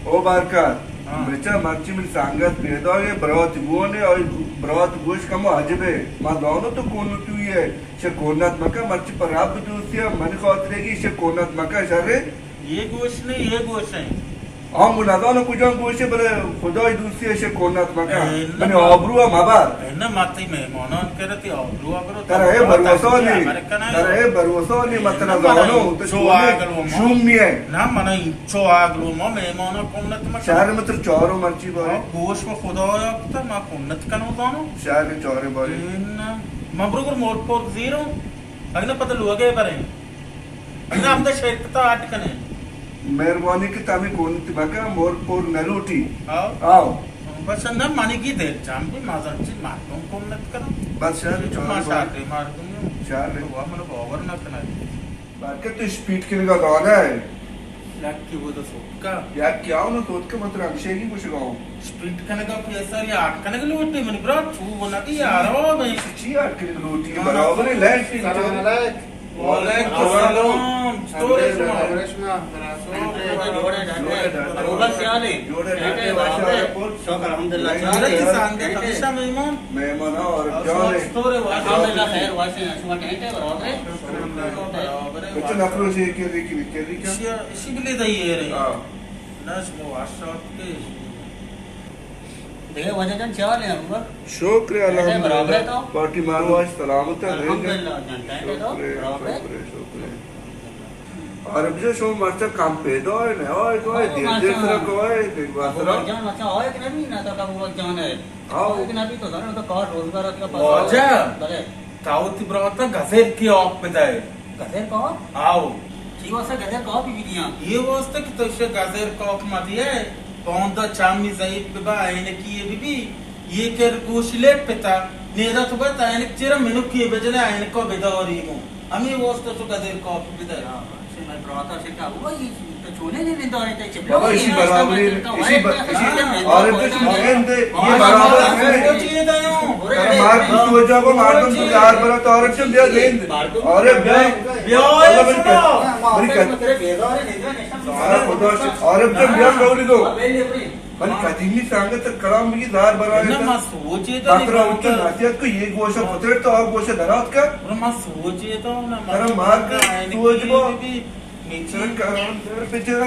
او بارکار، ہاں۔ بچا مرچی من سنگت پیدا ہے، برات گون ہے، اور برات گوش کمو عجب ہے۔ ما زانو تو کون تو ہے، چہ کونت مکا مرچی پر رب دوستی ہے، من خاطر ہے کہ چہ کونت مکا شر ہے۔ یہ گوش نہیں، یہ گوش ہے۔ ہم نزانو کجا گوش ہے، بلے خدای دوستی ہے، چہ کونت مکا۔ اے، من نہ۔ آبرو مبر۔ اے، نہ، ما تئی مہمانان کرتی آبرو، آبرو۔ ترا اے بھروسہ نہیں، ترا اے بھروسہ نہیں، من ترا زانو، تو چو آگلو ما۔ شوم نہیں ہے۔ نہ، من چو آگلو ما مہمانا کنت مکن۔ شہر متر چارو مرچی بارے۔ ہاں، گوش و خدایا کتا، ما کنت کنو زانو۔ شہر چارے بارے۔ اے نہ، ما برو گر مور پور زیرو۔ اگنا پتہ لوگے برے۔ اگنا ہمدا شرکتا اٹ کنے۔ مہربانی کہ تامی کنت مکن، مور پور نہ لوٹی۔ ہاں۔ آؤ۔ بس نہ منی کی دل جام بھی مازن چی مردم کنت کنو۔ بس شہر چارے بارے۔ شہر۔ تو من باور نہ کنا۔ بلکہ تو اسپیڈ کنگا زانئے۔ یک کی وہ تو سوتکا۔ یک کی آؤ نا سوتکا، من ترا ہمشیگی گوشگا ہوں۔ اسپیڈ کنگا پیسر یا اٹ کنگ لوٹی منی برات، چو وہ نبی یارو بھائی۔ چی اٹ کنگ لوٹی؟ برابر ہے، لائٹ کی۔ سلام علیک۔ وعلیکم السلام۔ چطور ہے شما؟ جوڑے ڈاکٹر۔ جوڑے ڈاکٹر۔ شکر الحمدللہ۔ جوڑے ڈاکٹر۔ ہمیشہ مہمان۔ مہمان اور جان۔ چطور ہے؟ الحمدللہ خیر، واشے۔ شما ٹینٹ ہے برابر ہے؟ بچہ نفروشی کر رہی کہ کر رہی کیا؟ اسی، اسی بلے دائی ہے رہی۔ ہاں۔ نہ شما واشات کے۔ دیگہ واجہ جان چے حال ہے ابا؟ شکر ہے، الحمدللہ۔ برابر ہے تو؟ پارٹی مارواش سلامت ہے۔ الحمدللہ جان، ٹینٹ ہے تو؟ شکر ہے، برابر ہے؟ شکر ہے، شکر ہے۔ عرب جان شما مرچا کم پیدا ہے، نہ آئے تو آئے، دیر دیر سرا کو آئے، دیکھ بات سرا۔ جان مرچا آئے کہ نبی، نہ تو کم جان ہے۔ آؤ۔ آئے کہ نبی تو زانو تو کار روزگار کا پتہ۔ واجہ۔ بلے۔ تو وتی براتا گزر کی آپ بدئے۔ گزر کاپ؟ آؤ۔ چی واسطہ گزر کاپ ہی بدیاں؟ یہ واسطہ کہ تو اسے گزر کاپ مدیئے، پوندا چامی ضعیف ببا، عینکی یہ ببی، یہ کر گوش لیٹ پتا، نیدا تو بات عینک چرا منکی بجنے عینکا بداری گوں۔ ہمیں واسطہ تو گزر کاپ بدئے۔ ہاں، سے میں براتا سے کہا، وہ یہ تو چونے نہیں نندارے تے چپلے بابا، اسی برابر ہے، اسی ب-، اسی عورت تو چون گند ہے، یہ برابر ہے۔ مار تو جا کو مار تو چار برا تو عورت چون بیا گند۔ عورت بیا۔ بیا، اللہ بری کر۔ بری کر۔ سارا خدا سے عورت چون بیا کولی دو۔ من قدیمی سنگت کلام بھی زار برا ہے۔ نہ، ما سوچے تو بکرا اچھا نصیحت کو یہ گوشہ پتر تو اور گوشہ درات کر۔ ما سوچے تو نہ، ترا مار کا سوچ بو۔ میچی۔ سر کاران در پہ چرا۔